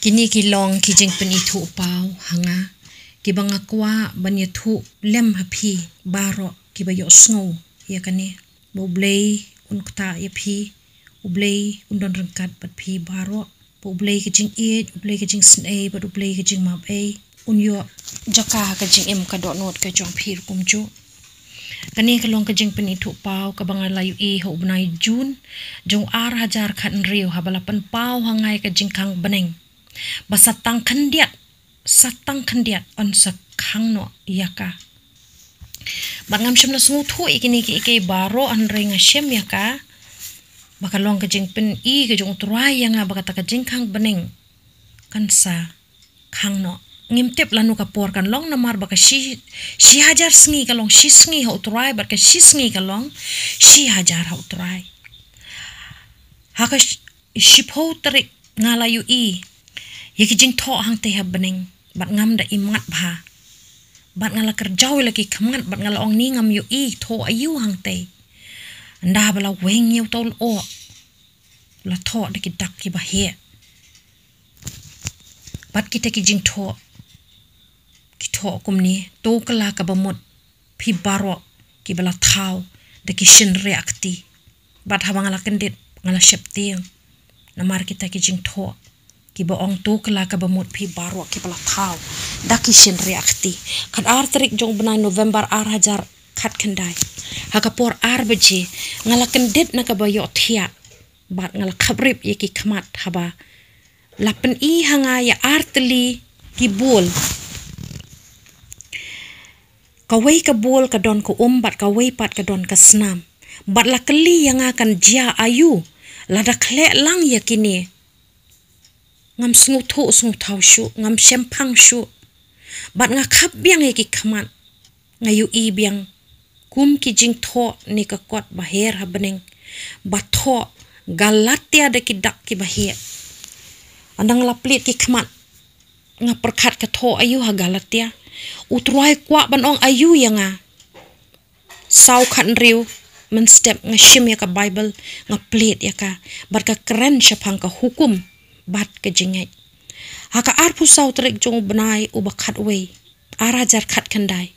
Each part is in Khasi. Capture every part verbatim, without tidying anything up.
Kine ki long ki jingpynithuh paw ha nga, kiba nga kwah ban ïathuh lem ha phi baroh kiba ïohsngew ïa kane. Ba U Blei un ktah ïa phi, U Blei un don ryngkat bad phi baroh. Ba U Blei ka jingïeit, U Blei ka jingsnei, bad U Blei ka jingmap ei un ïoh jaka ha ka jingim ka dohnud ka jong phi ruh kumjuh. Kane ka long ka jingpynithuh paw kaba nga la ïohi ha u bnai Jun jong ar hajar khathynriew, haba la pynpaw ha nga ïa ka jingkhang bneng ba sa tang khyndiat, sa tang khyndiat yn sa khang noh ïa ka. Bad ngam shym la sngewthuh ïa kine kiei kiei baroh, hynrei nga shem ïa ka ba ka long ka jingpyni ka jong U Trai ïa nga ba kata ka jingkhang bneng kan sa khang noh. Ngim tip lano ka por kan long, namar ba ka shi, shi hajar sngi ka long shi sngi ha U Trai, bad ka shi sngi ka long shi hajar ha U Trai. Ha ka sh-, shiphew tarik nga la ïohi ïa ki jingthoh hangtei ha bneng, bad ngam da imat bha. Bad nga la kyrjaw ïa la ki khmat, bad nga la ong, ni ngam ïohi thoh aïu hangtei. Ynda ba la weng ïa uta u lyoh, la thoh da ki dak kiba heh. Bad kita ki jingthoh ki thoh kumne: To kylla kaba mut, phi baroh kiba la thaw da ki shynriah kti. Bad haba nga la kyndit, nga la sheptieng namar kita ki jingthoh kiba ong, to kylla kaba mut, phi baroh kiba la thaw da ki shynriah kti. Khatar tarik jong u bnai November ar hajar khatkhyndai, ha ka por ar baje, nga la kyndit na kaba ïohthiah bad nga la khaprip ïa ki khmat, haba la pyni ha nga ïa ar tylli ki bol. Kawei ka bol ka don ka um, bad kawei pat ka don ka snam. Bad la kylli ïa nga, kan jia aïu lada khleh lang ïa kine. Ngam sngewthuh sngewthaw shuh, ngam shemphang shuh. Bad nga khap biang ïa ki khmat, nga ïohi biang kum ki jingthoh ne ka kot baher ha bneng ba thoh Galatia da ki dak kiba heh. Ynda nga la plied ki khmat, nga pyrkhat, ka thoh aïu ha Galatia? U Trai kwah ban ong aïu ïa nga? Saw khathynriew mynstep nga shim ïa ka Baibl, nga plied ïa ka, bad ka kren shaphang ka hukum bad ka jingngeit. Ha ka arphew saw tarik jong u bnai uba khatwei, ar hajar khatkhyndai,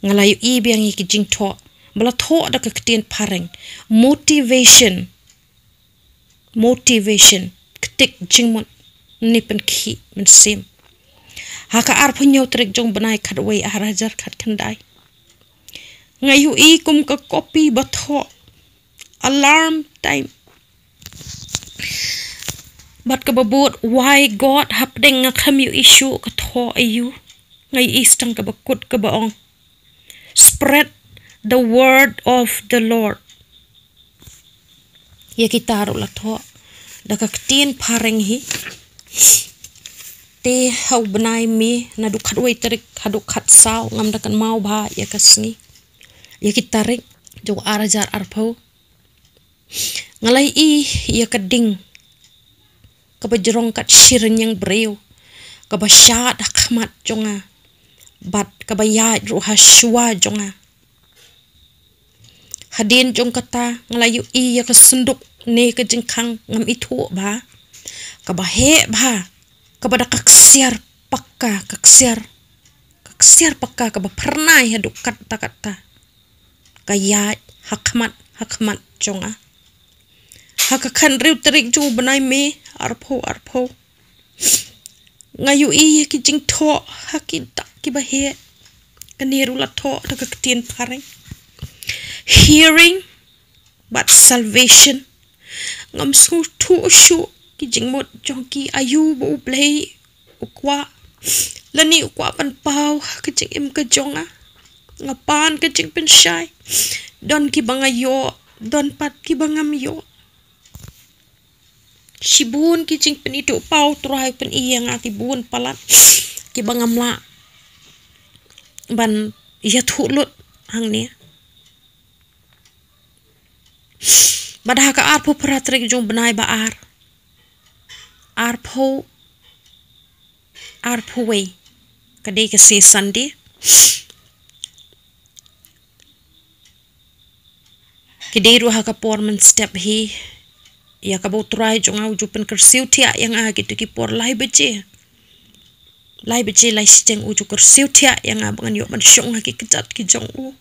nga la ïohi biang ïa ki jingthoh ba la thoh da ka ktien phareng, motivation. Motivation, ktik jingmut ne pynkhih mynsiem. Ha ka arphew hynñiew tarik jong u bnai khatwei, ar hajar khatkhyndai, nga ïohi kum ka kopi ba thoh alarm time. Bad kaba bud, Why God Hapdeng Nga Khlem Ïohi Shuh, ka thoh aïu? Nga ïohi tang kaba kut kaba ong, Spread the Word of the Lord. Ïa kita ruh la thoh da ka ktien phareng hi. Te ha u bnai May, naduh khatwei tarik haduh khatsaw, ngam da kynmaw bha ïa ka sngi, ïa ki tarik jong u ar hajar arphew, nga la ïohi ïa ka ding kaba jrong kat shi rynïeng briew, kaba shad ha khmat jong nga, bad kaba ïaid ruh ha shuwa jong nga. Hadien jong kata, nga la ïohi ïa ka synduk ne ka jingkhang, ngam ithuh bha, kaba heh bha, kaba da ka ksiar paka, ka ksiar, ka ksiar paka kaba phyrnai haduh katta katta, ka ïaid ha khmat, ha khmat jong nga. Ha ka khathynriew tarik jong u bnai May, arphew arphew, nga ïohi ïa ki jingthoh ha ki dak kiba heh. Kane ruh la thoh da ka ktien phareng, Hearing bad Salvation. Ngam sngewthuh shuh ki jingmut jong ki, aïu ba U Blei u kwah, lane u kwah ban paw ha ka jingim ka jong nga. Nga pan ka jingpynshai, don kiba nga ïoh, don pat kiba ngam ïoh. Shibun ki jingpynithuh paw u Trai u pyni ïa nga, ki bun palat kiba ngam lah ban ïathuh lut hangne. Bad ha ka arphew phra tarik jong u bnai ba ar, arphew, arphew wei, ka dei ka sngi Sunday, ki dei ruh ha ka por mynstep hi, Ïa kaba u trai jong nga u ju pynkyrsiew thiah ïa nga ha kito ki por lai baje. Lai baje lai shiteng u ju kyrsiew thiah ïa nga ba ngan ïoh ban shong ha ki kjat ki jong u.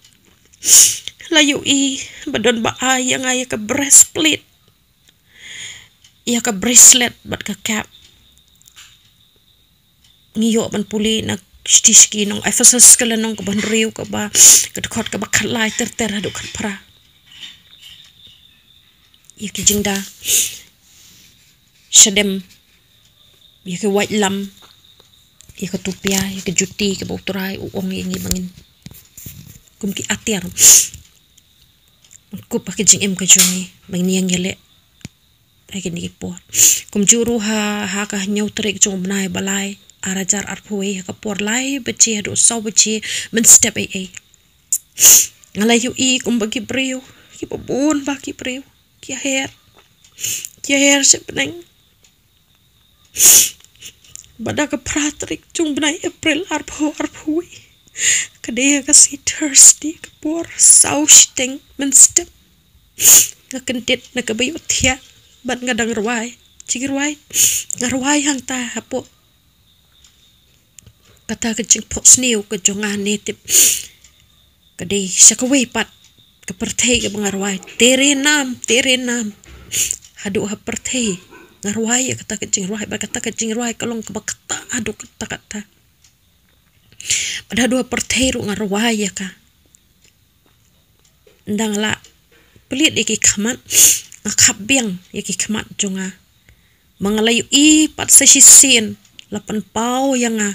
La ïohi ba don ba ai ïa nga ïa ka breastplate, ïa ka bracelet bad ka cap. Ngi ïoh ban pule na Shithi Shki nong Ephesus ka lynnong kaba hynriew, kaba, ka dkhot kaba khatlai ter ter haduh khatphra. Ïa ki jingda shadem, ïa ki waitlam, ïa ka tupia, ïa ka juti kaba u trai u ong ïa ngi ba ngin kum ki atiar, kup ha ka jingim ka jong ngi ba ngin ïeng ïaleh ha kine ki por. Kumjuh ruh ha, ha ka hynñiew tarik jong u bnai ba lai, ar hajar arphew wei, ha ka por lai baje haduh saw baje mynstep ei ei, nga la ïohi kumba ki briew, kiba bun ba ki briew ki ïa her, ki ïa her sha bneng. Bad ha ka phra tarik jong u bnai April arphew arphew wei, ka dei ha ka sngi Thursday, ka por saw shiteng mynstep, nga kyndit na kaba ïohthiah bad nga dang rwai jingrwai. Nga rwai hangta hapoh kata ka jingphohsniew ka jong nga, ne tip, ka dei sha kawei pat ka pyrthei kaba nga rwai, Tere Naam, Tere Naam. Haduh ha pyrthei nga rwai ïa kata ka jingrwai, bad kata ka jingrwai ka long kaba ktah haduh katta katta. Bad haduh ha pyrthei ruh nga rwai ïa ka. Ynda nga la plie ïa ki khmat, nga khap biang ïa ki khmat jong nga. Ma nga la ïohi pat sa shisien, la pynpaw ïa nga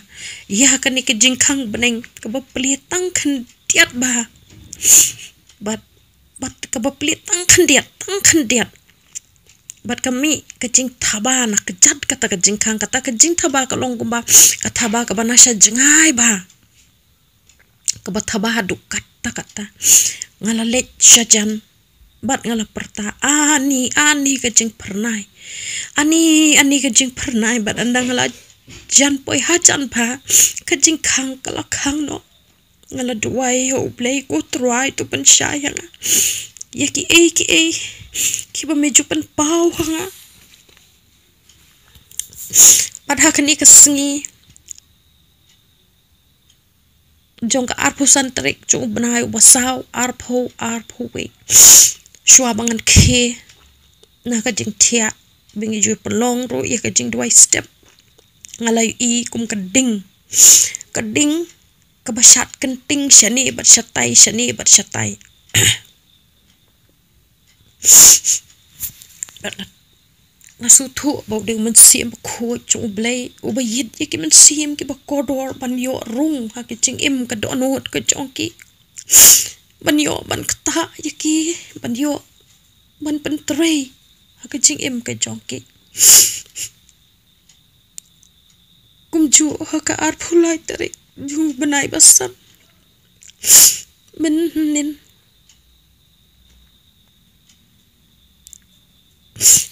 ïa kane ka jingkhang bneng kaba plie tang khyndiat bha. Bad, bad kaba plie tang khyndiat, tang khyndiat. Bad ka mih ka jingthaba na kjat kata ka jingkhang, kata ka jingthaba ka long kumba ka thaba kaba na sha jngai bha, kaba thaba haduh katta katta. Nga la leit sha jan bad nga la pyrta, ani, ani ka jingphyrnai, ani, ani ka jingphyrnai. Bad ynda nga la jan poi hajan bha, ka jingkhang ka la khang noh. Nga la duwai ha U Blei, ko Trai, to pynshai ïa nga ïa kiei kiei kiba me ju pynpaw ha nga. Bad ha kane ka sngi jong ka arphew san tarik jong u bnai uba saw, arphew arphew wei, shuwa ba ngan khie na ka jingthiah ba ngi ju pynlong ruh ïa ka jingduwai step, nga la ïohi kum ka ding, ka ding kaba shad kynting shane bad shatai, shane bad shatai. Nga sngewthuh ba u dei u Mynsiem Bakhuid jong U Blei uba ïeit ïa ki mynsiem kiba kordor ban ïoh rung ha ki jingim ka dohnud ka jong ki, ban ïoh ban ktah ïa ki, ban ïoh ban pyntrei ha ka jingim ka jong ki. Kumjuh ha ka arphew lai tarik jong u bnai ba san mynhynnin,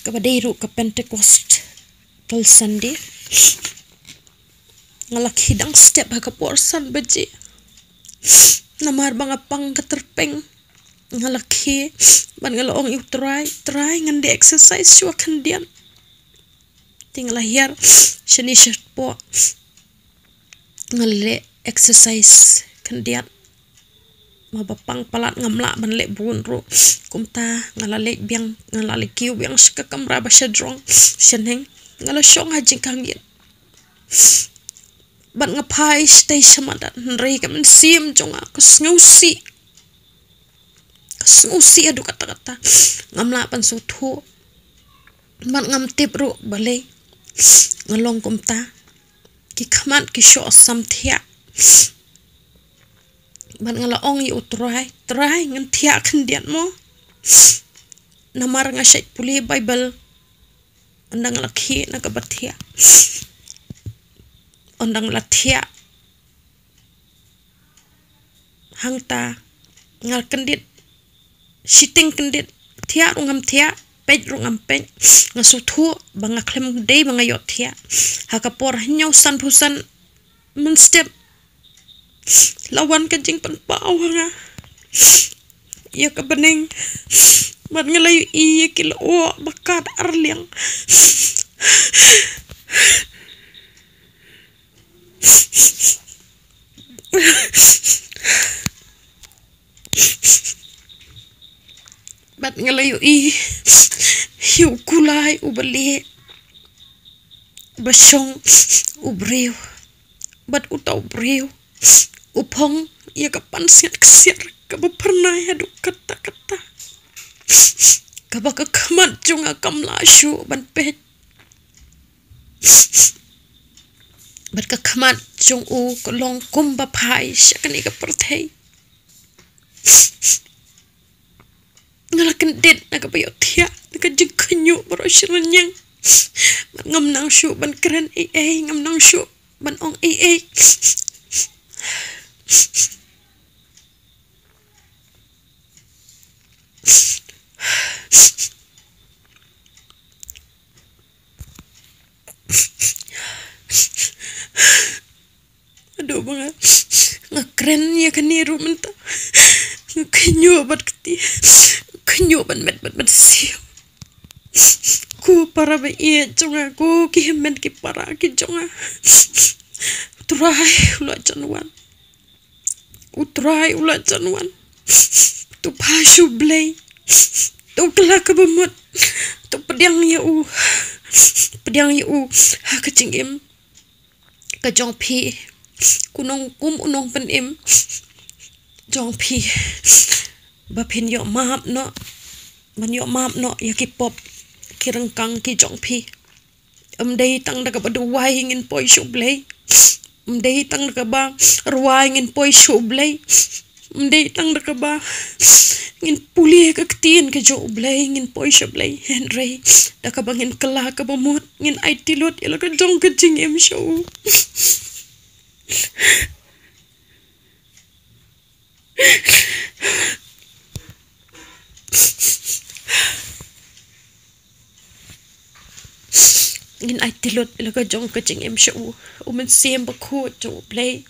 kaba dei ruh ka Pentecostal Sunday, nga la khie dang step ha ka por san baje. Namar ba nga pang ka tyrpeng, nga la khie bad nga la ong ïa U Trai, Trai, ngan dei exercise shuwa khyndiat. Te nga la hiar shane shapoh, nga la leh exercise khyndiat. Ma ba pang palat ngam lah ban leh bun ruh. Kumta nga la leit biang, nga la leit kiew biang sha ka kamra ba shajrong shaneng. Nga la shong ha jingkhang ïit bad nga phai shatei sha madan, hynrei ka mynsiem jong nga ka sngewsih, ka sngewsih haduh katta katta. Ngam lah ban sngewthuh bad ngam tip ruh balei nga long kumta. Ki khmat ki shoh samthiah. Bad nga la ong ïa U Trai, Trai, ngan thiah khyndiat mo? Namar nga shait pule Baibl. Ynda nga la khie na kaba thiah, ynda nga la thiah, hangta nga kyndit, shiteng kyndit, thiah ruh ngam thiah, peit ruh ngam peit. Nga sngewthuh ba nga khlem dei ba nga ïoh thiah. Ha ka por hynñiew sanphew san mynstep, la wan ka jingpynpaw ha nga ïa ka bneng Bad nga la ïohi ïa ki lyoh ba kat arliang. Bad nga la ïohi ïa u kulai uba lieh ba shong u briew. Bad uta u briew u phong ïa ka pansngiat ksiar kaba phyrnai haduh katta katta, kaba ka khmat jong nga kam lah shuh ban peit. Bad ka khmat jong u ka long kumba phai sha kane ka pyrthei. Nga la kyndit na kaba ïohthiah na ka jingkhynñiuh baroh shi rynïeng. Bad ngam nang shuh ban kren ei ei, ngam nang shuh ban ong ei ei. Haduh ba nga, nga kren ïa kane ruh mynta, nga khynñiuh bad kti, nga khynñiuh bad met bad mynsiem. Ko para ba ïeit jong nga, ko ki hynmen ki para ki jong nga. U Trai u la jan wan. U Trai u la jan wan. To phai sha U Blei. To kylla kaba mut. To pdiang ïa u. Pdiang ïa u ha ka jingim ka jong phi. Kum u nong, kum u nongpynim jong phi, ba phin ïoh map noh, ban ïoh map noh ïa ki pop ki ryngkang ki jong phi. Ym dei tang da kaba duwai ngin poi sha U Blei. Ym dei tang da kaba rwai ngin poi sha U Blei. Ym dei tang da kaba ngin pule ka ktien ka jong U Blei ngin poi sha U Blei, hynrei da kaba ngin kylla kaba mut, ngin aiti lut ïa la ka jong ka jingim sha u. Ngin aiti lut ïa la ka jong ka jingim sha u. U Mynsiem Bakhuid jong U Blei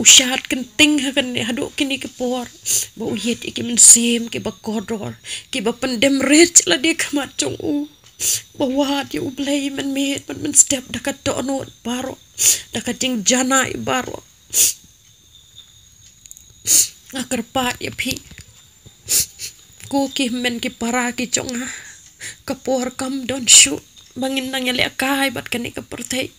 u shad kynting ha kane, haduh kine ki por, ba u ïit ïa ki mynsiem kiba kordor, kiba pyndem rit lade khmat jong u. Ba wad ïa U Blei mynmiet bad mynstep da ka dohnud baroh, da ka jingjanai baroh. Nga kyrpad ïa phi, ko ki hynmen ki para ki jong nga, ka por kam don shuh ba ngin nang ïalehkai bad kane ka pyrthei.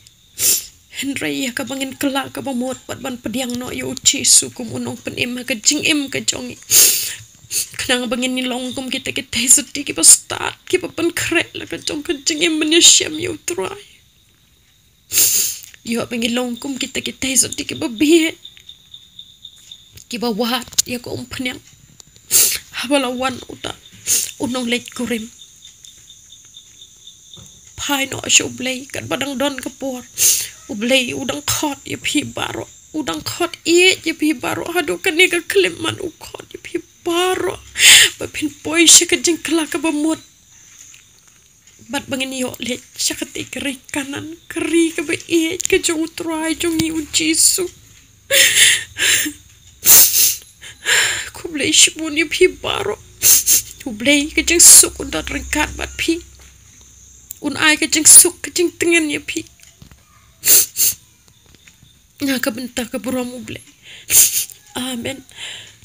Hynrei ïa kaba ngin kylla kaba mut bad ban pdiang noh ïa U Jisu kum u nongpynim ha ka jingim ka jong ngi. Khnang ba ngin long kum kita ki theisotti kiba stad, kiba pynkhreh la ka jong ka jingim ban ïashem ïa U Trai. Ïoh ba ngin long kum kita ki theisotti kiba bieit, kiba wad ïa ka umphniang. Haba la wan uta u nongleit kurim, phai noh sha U Blei katba dang don ka por. U Blei u dang khot ïa phi baroh, u dang khot ïeit ïa phi baroh. Haduh kane ka khyllipmat u khot ïa phi baroh ba phin poi sha ka jingkylla kaba mut. Bad ba ngin ïoh leit sha katei ka ri Kanaan, ka ri kaba ïeit ka jong U Trai jong ngi U Jisu. Khublei shibun ïa phi baroh. U Blei ka jingsuk un don ryngkat bad phi. Un ai ka jingsuk ka jingtngen ïa phi. Na ka bynta ka burom U Blei. Amen.